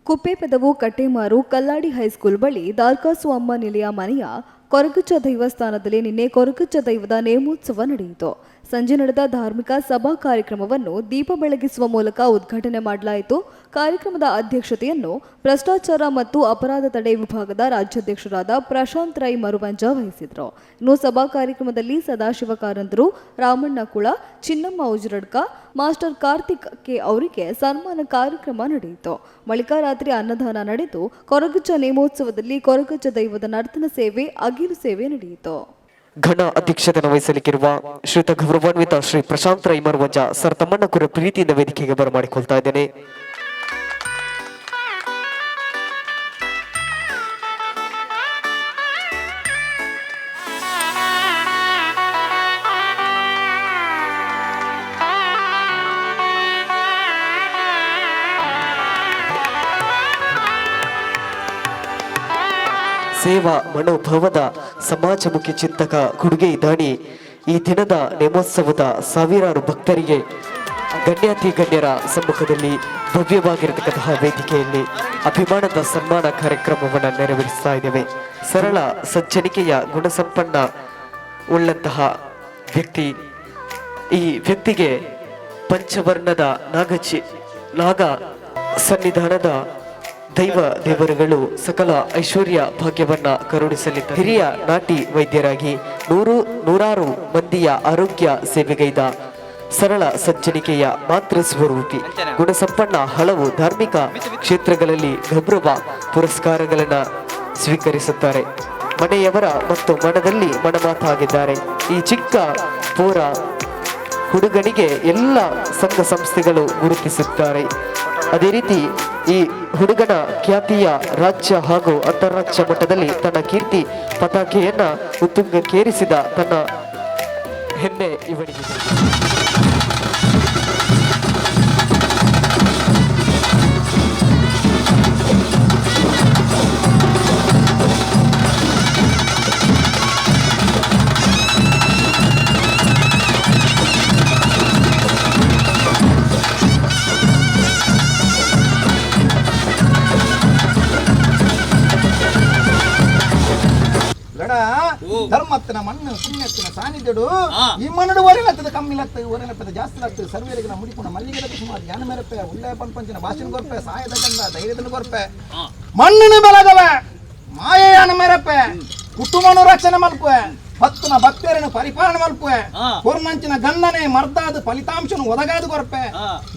Kuppepadavu Kattemaru Kalladi high school ಬಳಿ ದಾರ್ಕಾಸು ಅಮ್ಮ ನಿಲಯ ಮನೆಯ ಕೊರಗಜ್ಜ ದೈವಸ್ಥಾನದಲ್ಲಿ ನಿನ್ನೆ ಕೊರಗಜ್ಜ ದೈವದ ನೇಮೋತ್ಸವ ನಡೆಯಿತು. ಸಂಜೆ ನಡೆದ ಧಾರ್ಮಿಕ ಸಭಾ ಕಾರ್ಯಕ್ರಮವನ್ನು ದೀಪ ಬೆಳಗಿಸುವ ಮೂಲಕ ಉದ್ಘಾಟನೆ ಮಾಡಲಾಯಿತು. ಕಾರ್ಯಕ್ರಮದ ಅಧ್ಯಕ್ಷತೆಯನ್ನು ಭ್ರಷ್ಟಾಚಾರ ಮತ್ತು ಅಪರಾಧ ತಡೆ ವಿಭಾಗದ ರಾಜ್ಯಾಧ್ಯಕ್ಷರಾದ ಪ್ರಶಾಂತ್ ರೈ ಮರುವಂಜ ವಹಿಸಿದರು. ಇನ್ನು ಸಭಾ ಕಾರ್ಯಕ್ರಮದಲ್ಲಿ ಸದಾಶಿವ ಕಾರಂತರು, ರಾಮಣ್ಣ ಕುಳ, ಚಿನ್ನಮ್ಮ ಉಜರಡ್ಕ, ಮಾಸ್ಟರ್ ಕಾರ್ತಿಕ್ ಕೆ ಅವರಿಗೆ ಸನ್ಮಾನ ಕಾರ್ಯಕ್ರಮ ನಡೆಯಿತು. ಬಳಿಕ ರಾತ್ರಿ ಅನ್ನದಾನ ನಡೆದು ಕೊರಗಜ್ಜ ನೇಮೋತ್ಸವದಲ್ಲಿ ಕೊರಗಜ್ಜ ದೈವದ ನರ್ತನ ಸೇವೆ, ಅಗಿಲು ಸೇವೆ ನಡೆಯಿತು. ಘನ ಅಧ್ಯಕ್ಷತೆಯನ್ನು ವಹಿಸಲಿಕ್ಕಿರುವ ಶ್ರೀಯುತ ಗೌರವಾನ್ವಿತ ಶ್ರೀ ಪ್ರಶಾಂತ್ ರೈ ಮರುವಂಜ ಸರ್ ತಮ್ಮನ್ನ ಕೂಡ ಪ್ರೀತಿಯಿಂದ ವೇದಿಕೆಗೆ ಬರಮಾಡಿಕೊಳ್ತಾ ಇದ್ದೇನೆ. ಸೇವಾ ಮನೋಭಾವದ ಸಮಾಜಮುಖಿ ಚಿಂತಕ ಕೊಡುಗೆ ದಾನಿ ಈ ದಿನದ ನೇಮೋತ್ಸವದ ಸಾವಿರಾರು ಭಕ್ತರಿಗೆ ಗಣ್ಯಾತಿ ಗಣ್ಯರ ಸಮ್ಮುಖದಲ್ಲಿ ಭವ್ಯವಾಗಿರತಕ್ಕಂತಹ ವೇದಿಕೆಯಲ್ಲಿ ಅಭಿಮಾನದ ಸನ್ಮಾನ ಕಾರ್ಯಕ್ರಮವನ್ನು ನೆರವೇರಿಸ್ತಾ ಇದ್ದೇವೆ. ಸರಳ ಸಜ್ಜನಿಕೆಯ ಗುಣಸಂಪನ್ನ ಉಳ್ಳಂತಹ ವ್ಯಕ್ತಿ. ಈ ವ್ಯಕ್ತಿಗೆ ಪಂಚವರ್ಣದ ನಾಗಚಿ ನಾಗ ಸನ್ನಿಧಾನದ ದೈವ ದೇವರುಗಳು ಸಕಲ ಐಶ್ವರ್ಯ ಭಾಗ್ಯವನ್ನ ಕರುಣಿಸಲಿ. ಹಿರಿಯ ನಾಟಿ ವೈದ್ಯರಾಗಿ ನೂರು ನೂರಾರು ಮಂದಿಯ ಆರೋಗ್ಯ ಸೇವೆಗೈದ ಸರಳ ಸಜ್ಜನಿಕೆಯ ಮಾತೃ ಸ್ವರೂಪಿ, ಗುಣಸಂಪನ್ನ, ಹಲವು ಧಾರ್ಮಿಕ ಕ್ಷೇತ್ರಗಳಲ್ಲಿ ಗೌರವ ಪುರಸ್ಕಾರಗಳನ್ನು ಸ್ವೀಕರಿಸುತ್ತಾರೆ. ಮನೆಯವರ ಮತ್ತು ಮನದಲ್ಲಿ ಮನಮಾತಾಗಿದ್ದಾರೆ. ಈ ಚಿಕ್ಕ ಪೋರ ಹುಡುಗನಿಗೆ ಎಲ್ಲ ಸಂಘ ಸಂಸ್ಥೆಗಳು ಗುರುತಿಸುತ್ತಾರೆ. ಅದೇ ರೀತಿ ಈ ಹುಡುಗನ ಖ್ಯಾತಿಯ ರಾಜ್ಯ ಹಾಗೂ ಅಂತಾರಾಜ್ಯ ಮಟ್ಟದಲ್ಲಿ ತನ್ನ ಕೀರ್ತಿ ಪತಾಕೆಯನ್ನ ಉತ್ತುಂಗಕ್ಕೇರಿಸಿದ ತನ್ನ ಹೆಮ್ಮೆ ಇವನಿಗಿದೆ. ಲಡ ಧರ್ಮತ್ತಿನ ಮಣ್ಣು ಪುಣ್ಯತ್ತಿನ ಸಾನ್ನಿಧ್ಯಡು ಈ ಮಣ್ಣು ಒರೆಲತ್ತದ ಕಮ್ಮಿಲತ್ತ ಒರೆಲಪ್ಪದ ಜಾಸ್ತಿ ಲತ್ತು ಸರ್ವೇರಿಗೆ ಮುಡಿಪುಣ ಮಲ್ಲಿಗೆದ ಸುಮಾರು ಜ್ಞಾನ ಮೇರಪ್ಪೆ ಉಳ್ಳೆ ಪಂಪಂಚಿನ ಭಾಷಣ ಕೊರ್ಪೆ ಸಾಯದ ಗಂಧ ಧೈರ್ಯದ ಕೊರ್ಪೆ ಮಣ್ಣಿನ ಬೆಳಗವೆ ಮಾಯೆಯಾನ ಮೇರಪ್ಪೆ ಕುಟುಂಬನು ರಕ್ಷಣೆ ಮಲ್ಪುವೆ ಭಕ್ತನ ಭಕ್ತರನ್ನು ಪರಿಪಾಲನೆ ಮಲ್ಪುವೆ ಕೊರ್ನಂಚಿನ ಗಂಧನೆ ಮರ್ದಾದ ಫಲಿತಾಂಶನು ಒದಗಾದು ಕೊರ್ಪೆ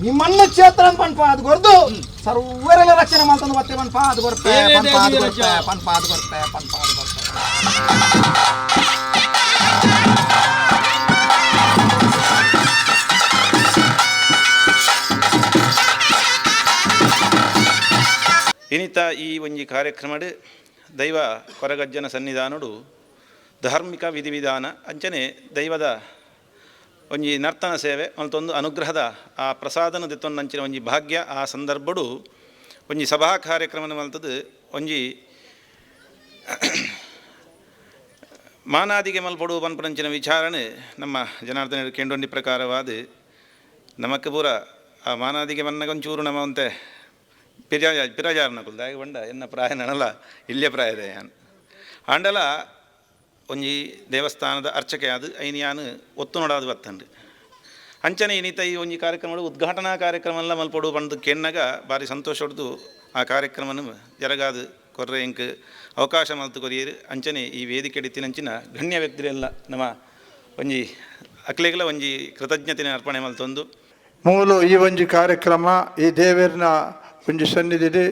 ಈ ಮಣ್ಣು ಕ್ಷೇತ್ರ ಪನ್ಪ ಅದು ಕೊರ್ದು ಸರ್ವರೆಲ್ಲ ರಕ್ಷಣೆ ಮಾಡ್ತಂದು ಬತ್ತೆ ಪನ್ಪ ಅದು ಕೊರ್ಪೆ ಪನ್ಪ ಅದು ಕೊರ್ಪೆ ಪನ್ಪ ಅದು ಕೊರ್ಪೆ ಪನ್ಪ ಅದು ಕೊರ್ಪೆ. ಇನಿತ ಈ ಒಂಜಿ ಕಾರ್ಯಕ್ರಮಡ್ ದೈವ ಕೊರಗಜ್ಜನ ಸನ್ನಿಧಾನಡು ಧಾರ್ಮಿಕ ವಿಧಿವಿಧಾನ ಅಂಚನೆ ದೈವದ ಒಂಜಿ ನರ್ತನ ಸೇವೆ ಮತ್ತೊಂದು ಅನುಗ್ರಹದ ಆ ಪ್ರಸಾದನ ದೆತ್ತೊಂದಂಚಿನ ಒಂಜಿ ಭಾಗ್ಯ. ಆ ಸಂದರ್ಭಡು ಒಂಜಿ ಸಭಾ ಕಾರ್ಯಕ್ರಮನ ಮಲ್ತದ್ದು ಒಂಜಿ ಮಾನಾದಿಗೆ ಮಲ್ಪಡು ಪನ್ಪುನಂಚಿನ ವಿಚಾರಣೆ ನಮ್ಮ ಜನಾರ್ದನ ಕೇಂಡೊಂಡಿ ಪ್ರಕಾರವಾದ ನಮಕ್ ಪೂರ ಆ ಮಾನಾದಿಗೆ ಮನ್ನಗೊಂಚೂರು ನಮ್ಮ ಒಂತೆ ಪಿರಾಜ ಪಿರಾಜಾರನಕುಲು ದಾಯೆ ಪಂಡ ಎನ್ನ ಪ್ರಾಯ ನನಲ ಇಲ್ಯ ಪ್ರಾಯದ ಯಾನ್ ಆಂಡಲ ಒಂಜಿ ದೇವಸ್ಥಾನದ ಅರ್ಚಕೆ ಆದ್ ಐನ್ ಯಾನ್ ಒತ್ತು ನೋಡಾದು ಬತ್ತಂಡು. ಅಂಚನೆ ಇನಿತ ಈ ಒಂಜಿ ಕಾರ್ಯಕ್ರಮ ಉದ್ಘಾಟನಾ ಕಾರ್ಯಕ್ರಮ ಎಲ್ಲ ಮಲ್ಪೊಡು ಪಂದ್ ಕೆನ್ನಗ ಬಾರಿ ಸಂತೋಷ ಹೊಡ್ದು ಆ ಕಾರ್ಯಕ್ರಮನು ಜರಗಾದು ಕೊರ್ರೆ ಎಂಕ್ ಅವಕಾಶ ಮಲ್ತು ಕೊರಿಯರು. ಅಂಚನೆ ಈ ವೇದಿಕೆ ಇತ್ತಿನಂಚಿನ ಗಣ್ಯ ವ್ಯಕ್ತಿರೆಲ್ಲ ನಮ್ಮ ಒಂಜಿ ಅಕ್ಲೆಗ್ಲ ಒಂಜಿ ಕೃತಜ್ಞತೆನ ಅರ್ಪಣೆ ಮಲ್ತೊಂದು. ಮೂಲು ಈ ಒಂಜಿ ಕಾರ್ಯಕ್ರಮ ಈ ದೇವೇರ್ನ ಒಂಜಿ ಸನ್ನಿಧಿಡಿ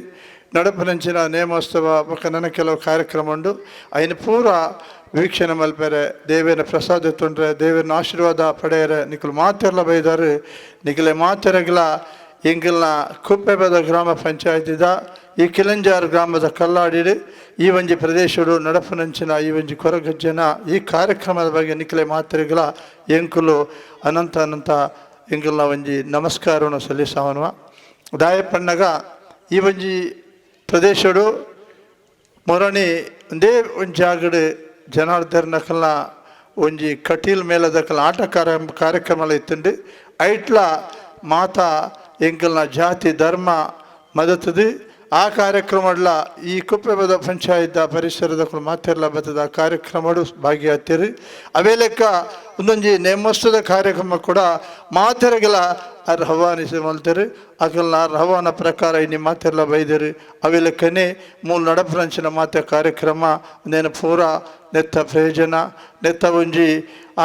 ನಡಪನಂಚಿನ ನೇಮೋತ್ಸವ ಬೊಕ್ಕ ನನ್ನ ಕೆಲವು ಕಾರ್ಯಕ್ರಮ ಉಂಡು. ಐನ ಪೂರ ವೀಕ್ಷಣೆ ಮಲ್ಪೆರೆ, ದೇವೇನ ಪ್ರಸಾದ ತೊಂಡ್ರೆ, ದೇವೇರ್ನ ಆಶೀರ್ವಾದ ಪಡೆಯರೆ ನಿಕುಲು ಮಾತೆರ್ಲ ಬೈದಾರು. ನಿಕಲೆ ಮಾತೆರಗ್ಲ ಎಂಕಲ್ನ ಕುಪ್ಪೆಬದ ಗ್ರಾಮ ಪಂಚಾಯತಿದ ಈ ಕಿಲಂಜಾರ್ ಗ್ರಾಮದ ಕಲ್ಲಾಡಿಡು ಈ ಒಂಜಿ ಪ್ರದೇಶಡು ನಡಪನಂಚಿನ ಈ ಒಂಜಿ ಕೊರಗಜ್ಜನ ಈ ಕಾರ್ಯಕ್ರಮದ ಬಗ್ಗೆ ನಿಕಲೆ ಮಾತೆರೆಗ್ಲ ಎಂಕುಲು ಅನಂತ ಅನಂತ ಎಂಕಲ್ನ ಒಂಜಿ ನಮಸ್ಕಾರವನ್ನು ಸಲ್ಲಿಸವನುವ. ದಾಯಪಣ್ಣಗ ಈ ಒಂಜಿ ಪ್ರದೇಶಡು ಮೊರಣಿ ಒಂದೇ ಒಂಜಿ ಜಾಗಡ್ ಜನಾರ್ದನಕಲ್ನ ಒಂಜಿ ಕಟೀಲ್ ಮೇಲದಕಲ್ನ ಆಟ ಕಾರ್ಯಕ್ರಮ ಇತ್ತುಂಡು. ಐಟ್ಲ ಮಾತಾ ಎಂಕಲ್ನ ಜಾತಿ ಧರ್ಮ ಮದತದು. ಆ ಕಾರ್ಯಕ್ರಮಡ್ಲ ಈ ಕುಪ್ಪೆಬದ ಪಂಚಾಯತ್ ಪರಿಸರದ ಮಾತೆರ್ಲ ಬತ್ತದ ಆ ಕಾರ್ಯಕ್ರಮಡು ಭಾಗಿಯಾಗ್ತೀರಿ. ಅವೇ ಲೆಕ್ಕ ಒಂದೊಂಜಿ ನೇಮೋತ್ಸವದ ಕಾರ್ಯಕ್ರಮ ಕೂಡ ಮಾತೆರೆಗೆಲ ಅರ್ ಹವಾನಿಸಿ ಮಲ್ತೆರು. ಅಕಲ್ನ ಆರ್ ಹವಾನ ಪ್ರಕಾರ ಇನಿ ಮಾತೆರ್ಲ ಬೈದರು. ಅವೆ ಲೆಕ್ಕನೆ ಮೂಲ ನಡಪುನಂಚಿನ ಮಾತೆ ಕಾರ್ಯಕ್ರಮ ನೇನು ಪೂರ ನೆತ್ತ ಪ್ರಯೋಜನ ನೆತ್ತ ಒಂಜಿ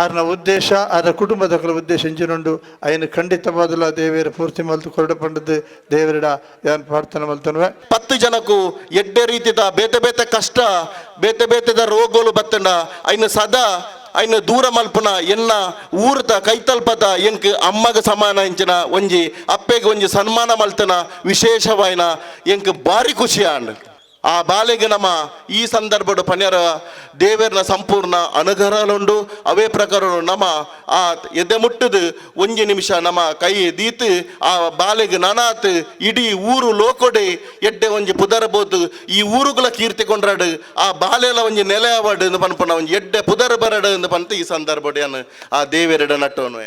ಆರ್ನ ಉದ್ದೇಶ, ಆರ್ನ ಕುಟುಂಬದ ಉದ್ದೇಶ ಇಂಚಿನುಂಡು. ಅಯ್ಯನ ಖಂಡಿತವಾದಲ ದೇವೇರ ಪೂರ್ತಿ ಮಲ್ತು ಕೊರಡ ಪಂಡದು ದೇವರಿಡ ಯಾನ್ ಪ್ರಾರ್ಥನೆ ಮಲ್ತನುವೆ. 10 ಜನಕ್ಕೂ ಎಡ್ಡೆ ರೀತಿದ ಬೇತೆ ಬೇತೆ ಕಷ್ಟ, ಬೇತೆ ಬೇತೆದ ರೋಗಗಳು ಬತ್ತಂಡ ಐನ ಸದಾ ಐನ ದೂರ ಮಲ್ಪುನ ಎನ್ನ ಊರುತ ಕೈತಲ್ಪದ ಎಂಕ್ ಅಮ್ಮಗ ಸಮಾನ ಇಂಚಿನ ಒಂಜಿ ಅಪ್ಪೆಗೆ ಒಂಜಿ ಸನ್ಮಾನ ಮಲ್ತನ ವಿಶೇಷವಾಯಿನ ಎಂಕ್ ಬಾರಿ ಖುಷಿ ಆಂಡ್. ಆ ಬಾಲೆಗೆ ನಮ್ಮ ಈ ಸಂದರ್ಭಡು ಪನ್ಯರ ದೇವರ್ನ ಸಂಪೂರ್ಣ ಅನುಗ್ರಹಲುಂಡು. ಅವೇ ಪ್ರಕಾರ ನಮ್ಮ ಆ ಎದೆ ಮುಟ್ಟದು ಒಂಜಿ ನಿಮಿಷ ನಮ್ಮ ಕೈ ದೀತು ಆ ಬಾಲೆಗೆ ನನಾತ್ ಇಡೀ ಊರು ಲೋಕೊಡೆ ಎಡ್ಡೆ ಒಂಜಿ ಪುದರಬೋದು, ಈ ಊರುಗಳ ಕೀರ್ತಿ ಕೊಂಡ್ರಾಡು, ಆ ಬಾಲೆಲ ಒಂಜಿ ನೆಲೆ ಅವಾಡು ಎಂದು ಪನ್ಪುನ ಒಂಜಿ ಎಡ್ಡೆ ಪುದರ್ ಬರಡು ಎಂದು ಪಂತ ಈ ಸಂದರ್ಭಡು ಆ ದೇವೆರಡ ನಟ್ಟೋನು.